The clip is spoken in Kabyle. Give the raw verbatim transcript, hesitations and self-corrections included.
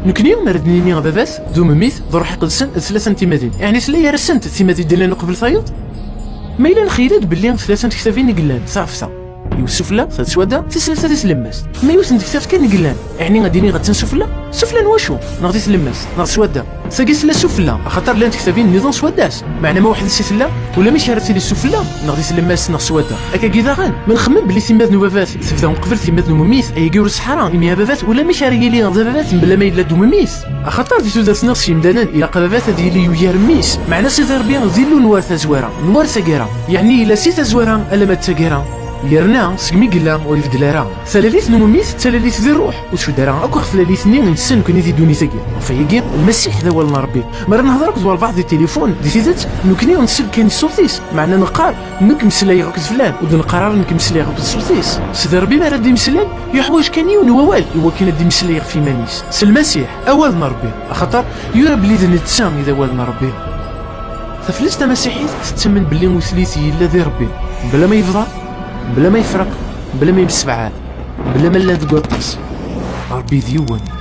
Nekni mi ara d-nini a baba-t d umemmit d ṛṛuḥ iqedsen d tlata n timadin, yeɛni tella gar-asent timadin d-illan uqbel tayeḍ? Ma yella nxeyyel-d belli tlata n tektabin i yellan, taɣefta, yiwet sufella, ta d swadda, tis tlata di tlemmast. Ma yiwet n tektabt kan i yellan, yeɛni ad d-iniɣ attan sufella? Sufella n wacu? Neɣ di tlemmast, neɣ swadda? Tagi tella sufella, axaṭer llant tektabin nniḍen swadda-s. Meɛna ma weḥd-s i tella, ulamek ara tili sufella, neɣ di tlemmast, neɣ swadda. Akkagi daɣen, ma nxemmem belli timmad n ubabat tebda uqbel timmad n umemmit, ayagi ur iṣeḥḥa ara, imi ababat ulamek ara yili d ababat mebla ma yella d umemmit. Axaṭer di tudert-nneɣ s yimdanen, ilaq ababat ad yili yugar mmi-s. Meɛna Sidi Ṛebbi d Illu n war tazwara, n war taggara. Yeɛni yella si tazwara alamma d taggara. Yerna segmi yella ur ibeddel ara. Talalit n umemmit d talalit di ṛṛuḥ, ur tcudd ara akk ɣef tlalit-nni nessen nekkni di ddunit-agi. Ɣef wayagi, Lmasiḥ d awal n Ṛebbi. Mi ara nehder akked walbeɛḍ di tilifun, di tidet, nekkni nsell kan i ṣṣut-is, meɛna neqqar, "Nekk meslayeɣ akked flan", ur d-neqqar ara, "Nekk meslayeɣ akked ṣṣut-is." Sidi Ṛebbi mi ara d-imeslay, yeḥwaǧ kan yiwen n wawal i wakken ad d-imeslay ɣef yiman-is. S Lmasiḥ, awal n Ṛebbi, axaṭer yura belli d netta i d awal n Ṛebbi. Taflest tamasiḥit tettamen belli ur telli yella di Ṛebbi, bla ma yebḍa, bla ma yefreq, bla ma yemsebɛad, bla ma llan deg waṭas. Ṛebbi d yiwen.